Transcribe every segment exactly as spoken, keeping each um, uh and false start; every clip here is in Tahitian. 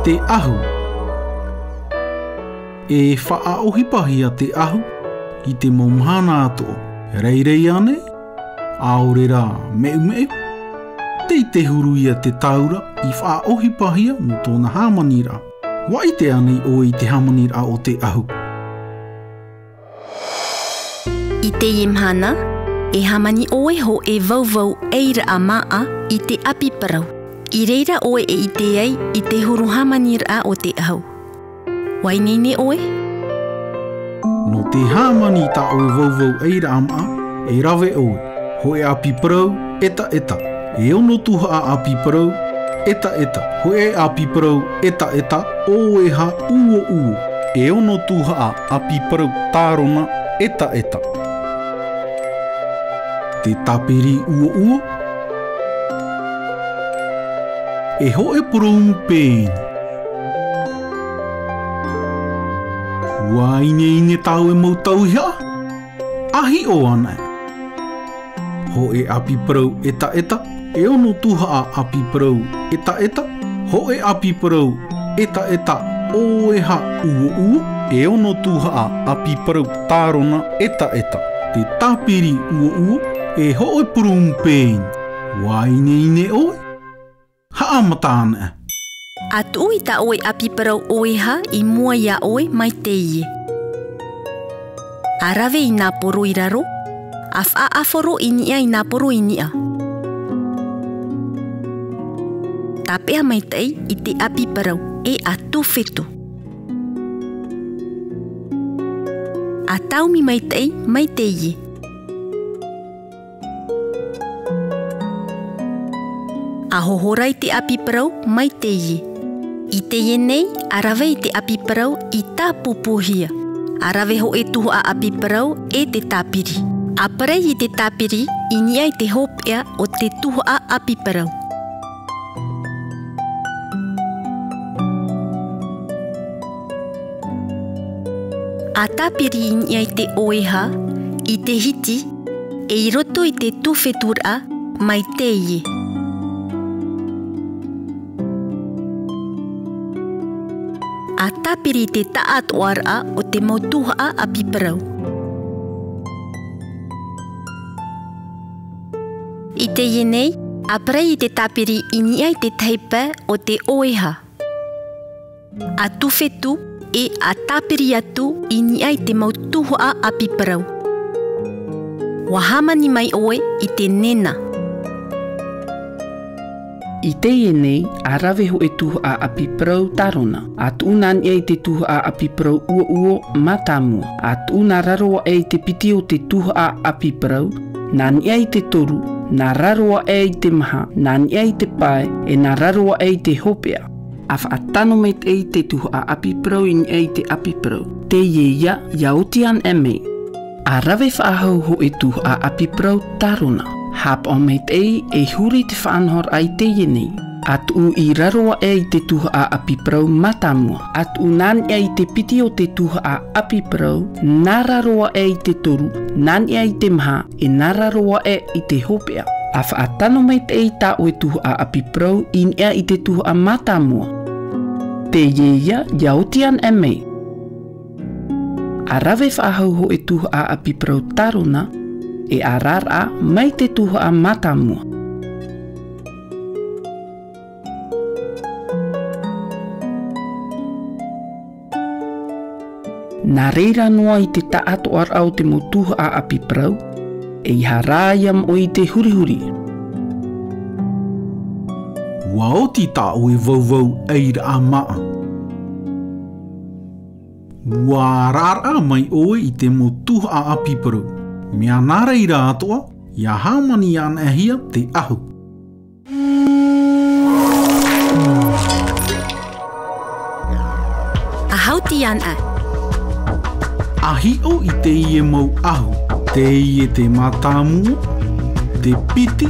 Te ʻahu. E faʻaʻohipahia te ʻahu i te mau mahana atoʻa. Reirei ānei? ʻAore rā, meʻumeʻu. Tei te huru ïa te taura i faʻaʻohipahia nō tōna hāmaniraʻa. ʻUa ʻite ānei ʻoe i te hāmaniraʻa o te ʻahu? I teie mahana, e hāmani ʻoe hōʻē vauvau ʻairaʻa māʻa i te ʻapi parau. I reira ʻoe e ʻite ai i te huru hāmaniraʻa o te ʻahu. ʻUa ineine ʻoe? Nō te hāmani i tā ʻoe vauvau ʻairaʻa māʻa, e rave ʻoe. Hōʻē ʻapi parau, ʻetaʻeta. E ono tuhaʻa ʻapi parau, ʻetaʻeta. Hōʻē ʻapi parau, ʻetaʻeta, ʻōeha, uoʻuo. E ono tuhaʻa ʻapi parau, tārona, ʻetaʻeta. Te tāpiri uoʻuo. E hōʻē purūmu pēni. ʻUa ineine tā ʻoe mau tauihaʻa? ʻA hiʻo ānei? Hōʻē ʻapi parau ʻetaʻeta, e ono tuhaʻa ʻapi parau ʻetaʻeta, hōʻē ʻapi parau ʻetaʻeta, ʻōeha, uoʻuo, e ono tuhaʻa ʻapi parau, tārona, ʻetaʻeta. Te tāpiri uoʻuo, e hōʻē purūmu pēni. ʻUa ineine ʻoe? Haʻamata ānei? ʻA tuʻu i tā ʻoe ʻapi parau ʻōeha i mua iā ʻoe mai teie. ʻA rave i nā poro i raro, ʻa faʻaʻaforo i niʻa i nā poro i niʻa. Tāpeʻa maitaʻi i te ʻapi parau, e ʻa tūfetu. ʻA taumi maitaʻi mai teie. ʻA hohora i te ʻapi parau mai teie. I teie nei, ʻa rave i te ʻapi parau i tāpūpūhia. ʻA rave hōʻē tuhaʻa ʻapi parau e te tāpiri. ʻA parau i te tāpiri i niʻa i te hopeʻa o te tuhaʻa ʻapi parau. ʻA tāpiri i niʻa i te ʻōeha, i te hiti, e i roto i te tūfeturaʻa mai teie. ʻA tāpiri i te taʻatoʻaraʻa o te mau tuhaʻa ʻapi parau. I teie nei, ʻa parau i te tāpiri i niʻa i te tahi pae o te ʻōeha. ʻA tūfetu e ʻa tāpiri atu i niʻa i te mau tuhaʻa ʻapi parau. ʻUa hāmani mai ʻoe i te nena. I teie nei, ʻa rave hōʻē tuhaʻa ʻapi parau tārona. ʻA tuʻu nā niʻa i te tuhaʻa ʻapi parau uoʻuo mātāmua. ʻA tuʻu nā raro aʻe i te piti o te tuhaʻa ʻapi parau, nā niʻa i te toru, nā raro aʻe i te maha, nā niʻa i te pae, e nā raro aʻe i te hopeʻa. ʻA faʻatano maitaʻi te tuhaʻa ʻapi parau i niʻa i te ʻapi parau. Teie ïa, ʻia oti anaʻe mai. ʻA rave faʻahou hōʻē tuhaʻa ʻapi parau tārona. Haʻapaʻo maitaʻi e huri te faʻanahoraʻa i teie nei. ʻA tuʻu i raro aʻe i te tuhaʻa ʻapi parau mātāmua. ʻA tuʻu nā niʻa i te piti o te tuhaʻa ʻapi parau, nā raro aʻe i te toru, nā niʻa i te maha, e nā raro aʻe i te hopeʻa. ʻA faʻatano maitaʻi tā ʻoe tuhaʻa ʻapi parau i niʻa i te tuhaʻa mātāmua. Teie ïa, ʻia oti anaʻe mai. ʻA rave faʻahou hōʻē tuhaʻa ʻapi parau tārona, e ʻa raraʻa mai te tuhaʻa mātāmua. Nā reira noa i te taʻatoʻaraʻa o te mau tuhaʻa ʻapi parau, ʻeiaha rā ïa moʻe i te hurihuri. ʻUa oti tā ʻoe vauvau ʻairaʻa māʻa. ʻUa raraʻa mai ʻoe i te mau tuhaʻa ʻapi parau. Mea nā reira atoʻa, ʻia hāmani anaʻe hia te ʻahu. ʻA hauti anaʻe. ʻA hiʻo i teie mau ʻahu, teie te mātāmua, te piti,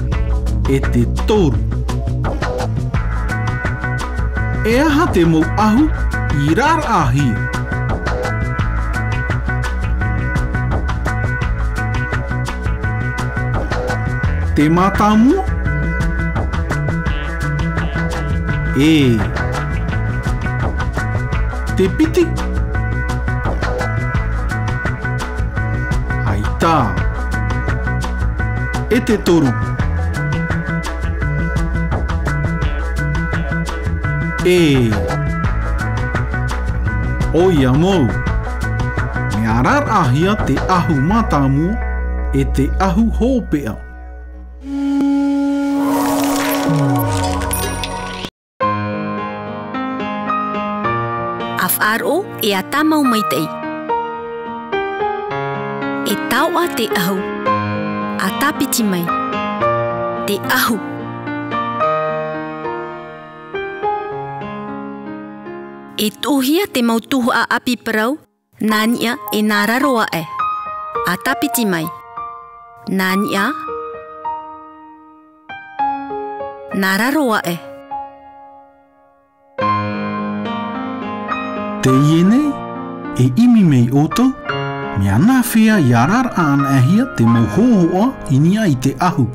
e te toru. E aha te mau ʻahu i raraʻa hia? Te mātāmua? E. E piti. ʻAita. E te toru. E. ʻOia mau. Mea araraʻahia te ʻahu mātāmua e te ʻahu hopeʻa. ʻA faʻaroʻo e ʻa tāmau maitaʻi. E taoʻa te ʻahu. ʻA tāpiti mai. Te ʻahu. E tuʻuhia te mau tuhaʻa ʻāpī parau, nā niʻa e nā raro aʻe. ʻA tāpiti mai. Nā niʻa. Nā raro aʻe. Teie nei, e ʻimi mai ʻoutou, mea nāfea ʻia araraʻa anaʻe hia te mau hōhoʻa i niʻa i te ʻahu.